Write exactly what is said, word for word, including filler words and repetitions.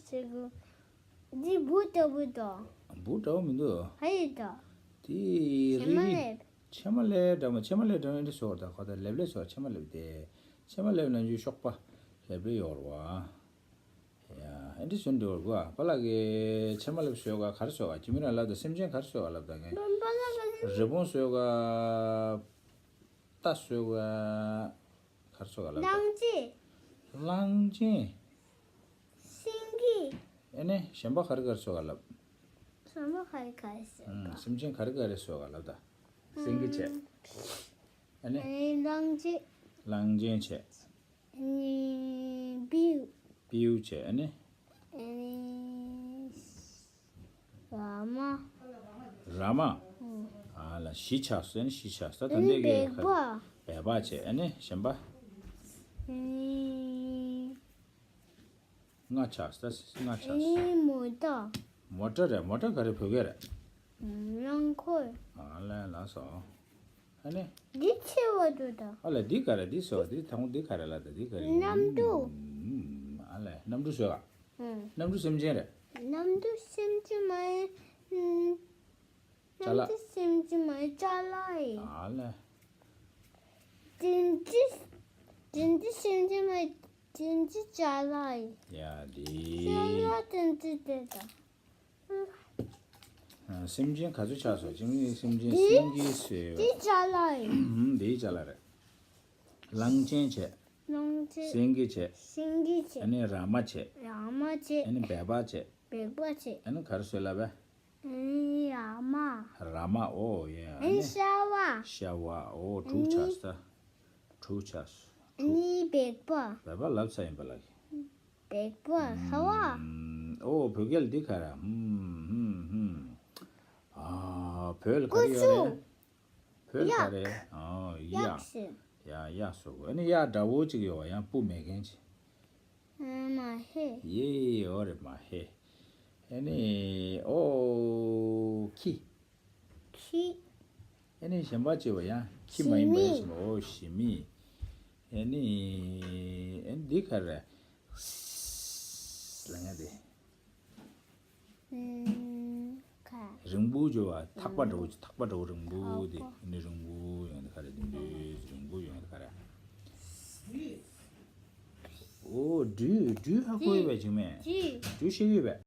ཟེར་གོ། འདི་འབུ་ལྟ་བུ་དང་། འབུ་འདྲ་བོ་མི་འདུག་ཧ་ཡི་དང་། དེ་རི་རི། ཕྱེ་མ་ལེབ། ཕྱེ་མ་ལེབ་འདྲ་མོ། ཕྱེ་མ་ལེབ་འདྲ་མོ་འདི་ཟེར་བ་དང་ཁོ་ད་ལེབ་ལེབ་ཟེར་བ། ཕྱེ་མ་ལེབ་དེ། ཕྱེ་མ་ལེབ་ནང་བཞིན་གཤོག་པ་ལེབ་ལེབ་ཡོད་རེད་བ། ཡ། ཨེ་འདྲ་བྱས་འགྲོ་དགོས་ཨ། པཱ་ལགས་ཀྱིས་ཕྱེ་མ་ལེབ་ཟེར་བ་ག་རེ་ཟེར་བ། ཅི་མི་ར་ལབ་དང་། སེམས་ཅན་ག་རེ་ཟེར་བ་ལབ་དང་ངས། པཱ་ལགས་ཀྱིས། རི་བོང་ཟེར་བ་ག་རྟ་ཟེར་བ་ག་རེ་ཟེར་བ་ལབ་དང་། གླང་ཆེན། གླང་ཆེན། སེང་གེ། ཨེ་ནས་གཞན་པ་ག་རེ་ག་རེ་ཟེར་བ་ལབ། གཞན་པ་ག་རེ་ག་རེ་ཟེར་བ། ཨུམ། སེམས་ཅན་ག་རེ་ག་རེ་ཟེར་བ་ལབ་དང་། སེང་གེ་བྱས། ཨེ་ནས། ཨེ་གླང་ཆེན། གླང་ཆེན་བྱས། ཨེ་ནས་སྤྲེའུ། སྤྲེའུ་བྱས། ཨེ་ནས། ཨེ་ནས་ར་མ། ར་མ། ཨུ། ཨ་ལ་བཞི་ཆགས་སོང་། ཨེ་ནས་བཞི་ཆགས་སོང་། ད་ལྟ་འདི་གའི་སྦལ་པ། སྦལ་པ་བྱས། ཨེ་ནས་གཞན་པ། ཨེ་ནས། ལྔ་ཆགས་སོང་། ལྔ་ཆགས་སོང་། ཨེ་ནས་མོ་ཊ། མོ་ཊ་རེད། མོ་ཊ་ག་རེ་བོད་སྐད་རེད། རླངས་འཁོར། ཨ་ལས། ལགས་སོ། ཨ་ནི། འདི་ཆེ་བ་འདུག་ད། ཨ་ལས། འདི་ག་རེ། འདི་ཟེར་བ། འདི་དང་པོ་འདི་ག་རེ་ལབ་དང་། འདི་ག་རེ། གནམ་གྲུ། ཨུམ། ཨ་ལས། གནམ་གྲུ་ཟེར་བ། ཨུམ། གནམ་གྲུ་སེམས་ཅན་རེད། གནམ་གྲུ་སེམས་ཅན་མ་ཡིན། ཨུམ། ཅ་ལག་གནམ་གྲུ་སེམས་ཅན་མ་ཡིན། ཅ་ལག་ཡིན། ཨ་ལས། དེ་འདྲ། དེ་འདྲ་སེམས་ཅན་མ་ཡིན། དེ་འདྲ་ཅ་ལག་ཡིན། ཡ་དེ། ཅ་ལག་དེ་འདྲ་དེ་དང་། ཨ། སེམས་ཅན་ག་ཚོད་ཆགས་སོང་། ཅིང་ལི་སེམས་ཅན། འདི། སེང་གེ་ཟེར་བ། འདི་ཅ་ལག་ཡིན། ཨུམ། འདི་ཅ་ལག་རེད། གླང་ཆེན་བྱས། གླང་ཆེན། སེང་གེ་བྱས། སེང་གེ་བྱས། ཨ་ནི་ར་མ་བྱས། ར་མ་བྱས། ཨ་ནི་སྦལ་པ་བྱས། སྦལ་པ་བྱས། ཨ་ནི་ག་རེ་ཟེར་ལབ་པས། ཨ་ནི་ར་མ། ར་མ། ཨོ་ཡ། ཨ་ནི་ཤ་བ། ཤ་བ། ཨོ་དྲུག་ཆགས་སོང་། དྲུག་ཆགས་སོང་། ཨ་ནི་སྦལ་པ། སྦལ་པ་ལབ་ཚར་ཡིན་པ་ལགས། སྦལ་པ། ཤ་བ། ཨུམ། ཨོ་བོད་སྐད་ལ་འདི་ག་རེ། ཧུམ་ཧུམ་ཧུམ། ཨ། བོད་ལ་ག་རེ་ཡོད་རེད། ཀུ་ཅུ། བོད་ལ་ག་རེ། ཨོ་གཡག། གཡག་ཟེར། ཡ། གཡག་ཟེར་གོ། ཨ་ནི་གཡག་འདྲ་བོ་ཅིག་ཡོད་པ། ཡང་སྤུ་མེད་མཁན་ཅིག་ཨ། མ་ཧེ། ཡེ། ཨོ་རེད། མ་ཧེ། ཨ་ནི། ཨོ། ཁྱི། ཁྱི། ཨ་ནི་གཞན་པ་བྱས་པ་ཡང་ཁྱི་མ་ཡིན་པ་ཡིན་ཟེར་བ། ཨོ་ཞི་མི། ཨ་ནི། ཨ་ནི་འདི་ག་རེ། ལ་ང་དེ། ཨུམ། ག་རིང་པོ་བྱས་པ། ཐག་པ་འདྲ་བོ། ཐག་པ་འདྲ་བོ་རིང་པོ་དེ། ཐག་པ། ཨ་ནི་རིང་པོ་ཡོང་དེ་ག་རེ། དེ་འདྲའི་རིང་པོ་ཡོང་དེ་ག་རེ། ཨོ་སྦྲུལ། སྦྲུལ་ཧ་གོ་ཡོད་པས་ཅིག་མེད། སྦྲུལ། སྦྲུལ་ཤེས་ཀྱི་ཡོད་པས།